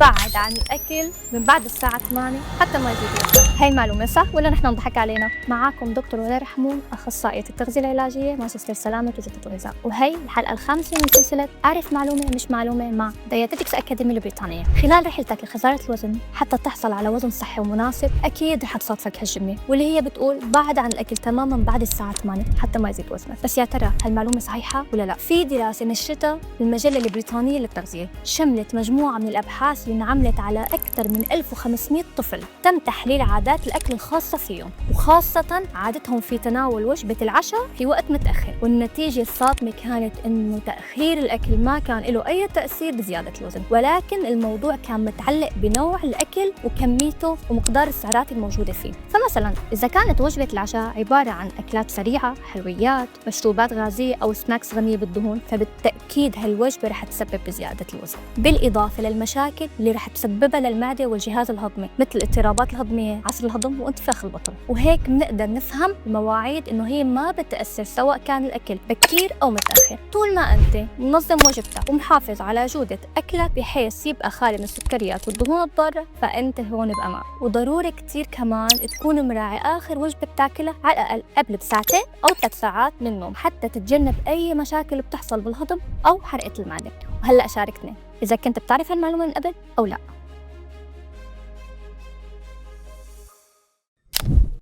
بعد عن الأكل من بعد الساعة 8 حتى ما يزيد وزنك. هاي المعلومة صح ولا نحن نضحك علينا؟ معاكم دكتور ولاء رحمون، أخصائية التغذية العلاجية، ماجستير سلامة وجودة الغذاء، وهي الحلقة الخامسة من سلسلة أعرف معلومة مش معلومة مع Dietetics Academy البريطانية. خلال رحلتك لخسارة الوزن حتى تحصل على وزن صحي ومناسب، أكيد رح تصادفك هالجملة واللي هي بتقول بعد عن الأكل تماما بعد الساعة 8 حتى ما يزيد وزنك. بس يا ترى هالمعلومة صحيحة ولا لا؟ في دراسة نشرتها المجلة البريطانية للتغذية شملت مجموعة من الأبحاث اللي انعملت على أكثر من 1500 طفل، تم تحليل عادات الأكل الخاصة فيهم وخاصة عادتهم في تناول وجبة العشاء في وقت متأخر، والنتيجة الصادمة كانت إنه تأخير الأكل ما كان له أي تأثير بزيادة الوزن، ولكن الموضوع كان متعلق بنوع الأكل وكميته ومقدار السعرات الموجودة فيه. فمثلا إذا كانت وجبة العشاء عبارة عن أكلات سريعة، حلويات، مشروبات غازية أو snacks غنية بالدهون، فبالتأكيد هالوجبة رح تسبب بزيادة الوزن، بالإضافة للمشاكل اللي رح تسببها للمعدة والجهاز الهضمي مثل الاضطرابات الهضمية، عسر الهضم، وانتفاخ البطن. وهيك بنقدر نفهم المواعيد إنه هي ما بتأثر سواء كان الأكل بكير أو متأخر، طول ما أنت منظم وجبتك ومحافظ على جودة أكلك بحيث يبقى خالي من السكريات والدهون الضارة، فأنت هون بأمان. وضروري كتير كمان تكون مراعي آخر وجبة بتاكلها على الأقل قبل بساعتين أو 3 ساعات من النوم حتى تتجنب أي مشاكل بتحصل بالهضم أو حرقة المعدة. وهلأ شاركتني إذا كنت بتعرف هالمعلومة من قبل أو لا.